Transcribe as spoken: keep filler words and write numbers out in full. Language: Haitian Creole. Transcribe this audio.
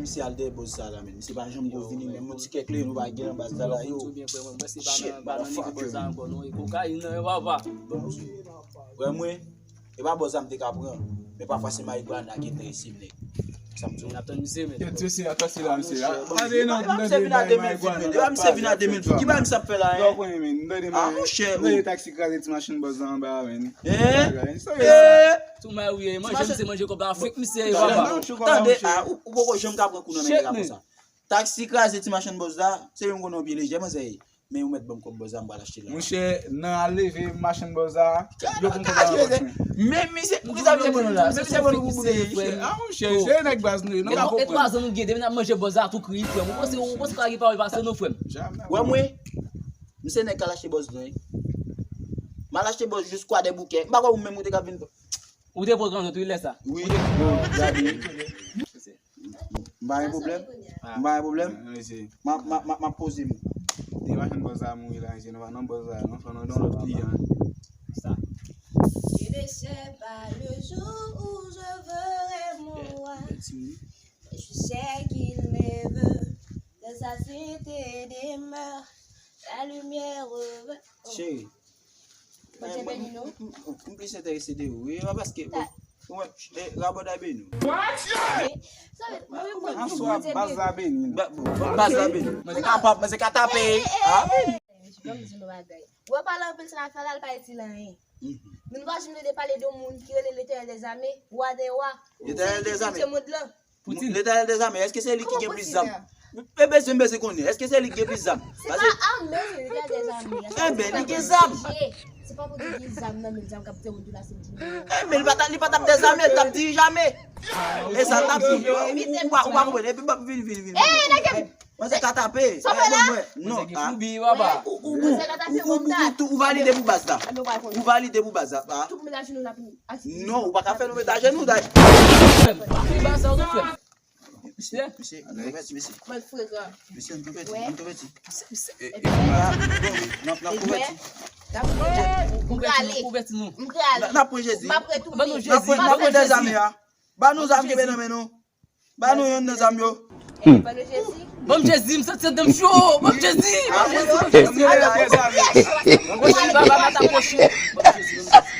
Misye al dèyè bòz sa la, men. Misye pa janm ko vini, menm yon ti kèk leyon pa gen nan baz la, la, yo. Shit, motherfucker. Wè mwen, e pa bòz sa m te ka pran, men pafwa se marigwana ki enterese m, nèg. Sa m di w. N ap tann misye, men. Kèt, se, se, atann, se la, misye. Tande non, tande misye vin a de mil vit, men. Depi misye vin a de mil vit, ki bagay misye ap fè la, hein? Ah, monchè, tande taksi kraze ti machin bòz la anba, men. Hein? Tou may ou ye, manje misye manje kòb Afrik, misye, papa. Tande, ah, ou, ou poko janm ka pran kou nan men nèg la konsa. Taksi kraze ti machann bòz la, se yon konnen yon pye lejè, manzè ye. Men ou mèt ban m kòb bòz la, m pral achte la. Monchè, nan al leve machann bòz la, yo pou m kòb la nan pòch mwen. Men misye, poukisa misye pran nou la? Men misye pran nou pou boule. Ah, monchè, se nèg baz nou ye, nou pa konprann. E twa zan nou gen, depi n ap manje bòz la, tou kriye, frè m. Ou panse, ou panse ka gen pawòl pase nou, frè m? Wè mwen, misye nèg k al achte bòz nou, wi. M al achte bòz jis Kwadèboukè. M pa kwè ou menm ou te ka vin. Ou te pran gran zòt, wi, lè sa. Wi, bon, gade. M pa gen pwoblèm. M pa gen pwoblèm. M ap, m ap, m ap, m ap poze m. Depi machann bòz la mouri la, mesye, nou pa nan bòz la, non, fò nou gen yon lòt kliyan. Sa. Je ne sais pas le jour où je verrai mon roi. Je sais qu'il me veut. Dans sa cité demeure la lumière. Cheri, mwen, mwen, mwen, mwen plis enterese de ou. E pa paske, bon, ou wè, e, Rabòday beni w. Answa, baz la beni. Ba-, bon, baz la beni. Mwen se kapab, mwen se ka tape. Ah. Ban m di nou bagay. Ou wè pale anpil sa n ap fè la, l pa itil anyen. Nou pa janm tande pale de yon moun ki rele Letènèl dèzame, Wa dè wa. Letènèl dèzame. Se li ki fè mond lan. Poutine. Letènèl dèzame, èske se li ki gen plis zam? E bezwen, m bezwen konnen, èske se li ki gen plis zam? Se pa ame, se Letènèl dèzame. Enben, li gen zam. Se pa pou di gen zam nan men, zam k ap fè moun tou la se moun. Enben, li pa t ap, li pa t ap dèzame, li t ap dirije ame. E sa l t ap di. Ou pa, ou pa konprann. Epi, vini, vini, vini. Mwen se ka tape. Sa fè la? Non. Ou, ou, ou, ou, ou valide pou baz la. Ou valide pou baz la. Non, ou pa ka fè nou met ajenou, daj. Misye, misye, nou pèdi, misye. Misye, nou pèdi, nou pèdi. N ap, n ap pèdi. M prale. M prale. N ap pran Jezi. M ap retounen. N ap pran, n ap pran dèzame a. Ba nou zam ki nan men nou. Ba nou yonn nan zam yo. Ban m Jezi, m santi tèt m cho. Ban m Jezi, ban m Jezi, ban m Jezi. Ban m Jezi, baba, mata pwoche. Ban m Jezi, ban m Jezi.